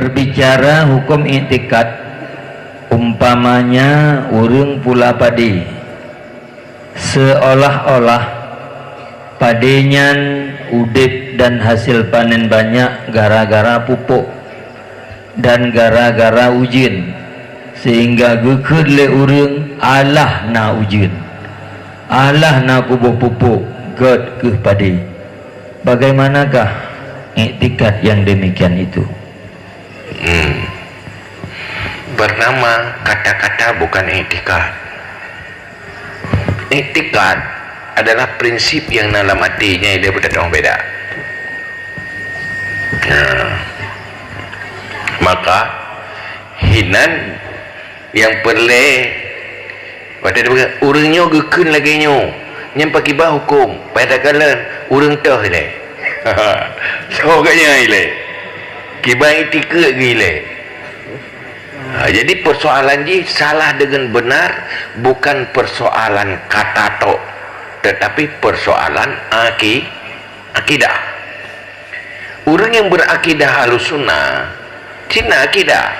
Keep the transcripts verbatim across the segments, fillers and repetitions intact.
Berbicara hukum iktikad, umpamanya ureuëng pula padé, seolah-olah padé nyan udeb dan hasil panen banyak gara-gara pupuk dan gara-gara ujeuen, sehingga geukheun lé ureuëng, "Alah na ujeuen, alah na kuboh pupuk, gét kheueh padé." Bagaimanakah iktikad yang demikian itu? Hmm. Bernama kata-kata bukan iktikad. Iktikad adalah prinsip yang dalam hati nyan dia beutatuang beda. Nah, maka hinan yang perlu Watée ureuëng nyoe geukheun lagée nyoe, nyan pakriban huköm, padahai ureuëng toh ilée. Soe geuh nyan ilée? Kiban itikeuet geuh ilée. Ha, jadi persoalan jih salah dengan benar bukan persoalan kata tok, tetapi persoalan aki-, akidah. Ureuëng nyang berakidah Ahlussunnah, cit na akidah.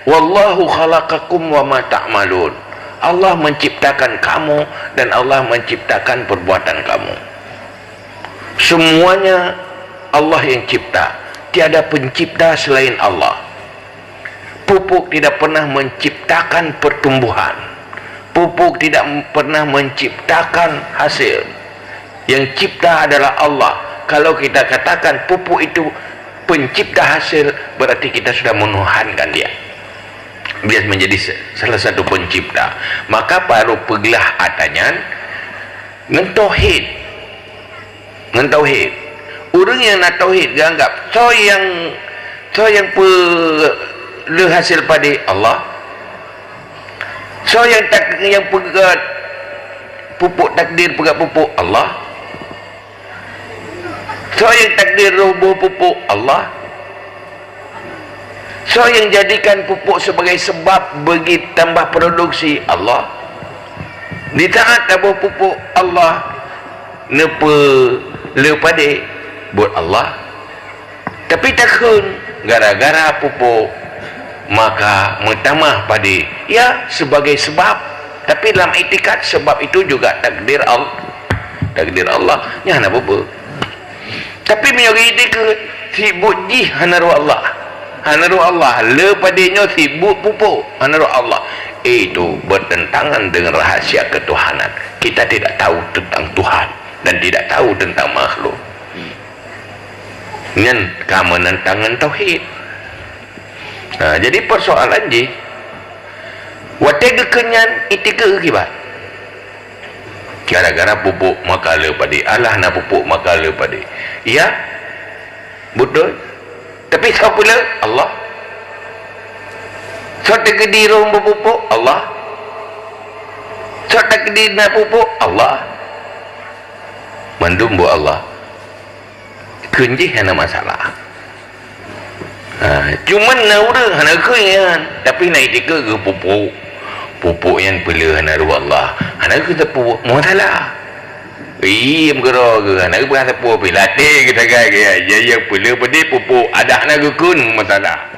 "Wallahu khalaqakum wa ma ta'malun." Allah menciptakan kamu dan Allah menciptakan perbuatan kamu. Semuanya Allah yang cipta. Tiada pencipta selain Allah. Pupuk tidak pernah menciptakan pertumbuhan. Pupuk tidak pernah menciptakan hasil. Yang cipta adalah Allah. Kalau kita katakan pupuk itu pencipta hasil, berarti kita sudah menuhankan dia. Dia menjadi se-, salah satu pencipta. Maka baru peuglah atanyan ngon tauhid. Ngon tauhid. Ureuëng nyang na tauhid geuanggap soe nyang, soe nyang peulheueh hasil padé? Allah. Soe nyang tak-, nyang peugét pupuk, takdir peugét pupuk? Allah. Soe nyang takdir roh boh pupuk? Allah. Soe nyang jadikan pupuk sebagai sebab bagi tambah produksi? Allah. Di saat taboh pupuk, Allah. Neupeulheueh padé, buet Allah. Tapi takheun gara-gara pupuk maka meutamah padé. Ya, sebagai sebab. Tapi dalam itikad sebab itu juga takdir Al-, takdir Allah. Nyan hana peue-peue. Tapi meunyoe geuitikeuet, sibuk jih hana roh Allah. Hana roh Allah, le padé nyoe sibuk pupuk, hana roh Allah. Itu bertentangan dengan rahasia ketuhanan. Kita tidak tahu tentang Tuhan dan tidak tahu tentang makhluk. Nyan ka meunentang ngon tauhid. Ha, jadi persoalan jih, watée geukheun nyan itikeuet kiban. Gara-gara pupuk maka le padé, alah na pupuk maka le padé. Ya, beutôi. Tapi soe peulheueh? Allah. Soe teukeudi roh boh pupuk? Allah. Soe teukeudi na pupuk? Allah. Mandum buet Allah. Kheun jih hana masalah. Ha, cuman na ureuëng hana kheun nyan, tapi na itikeuet geuh pupuk. Pupuk nyan peulheueh hana roh Allah. Hana kheun teupeu masalah. Iem keudroe geuh, hana geupeugah teupeu pih. Latée geuh sagai geuh, ya, ya, peulheueh padé pupuk, adak na geukheun masalah.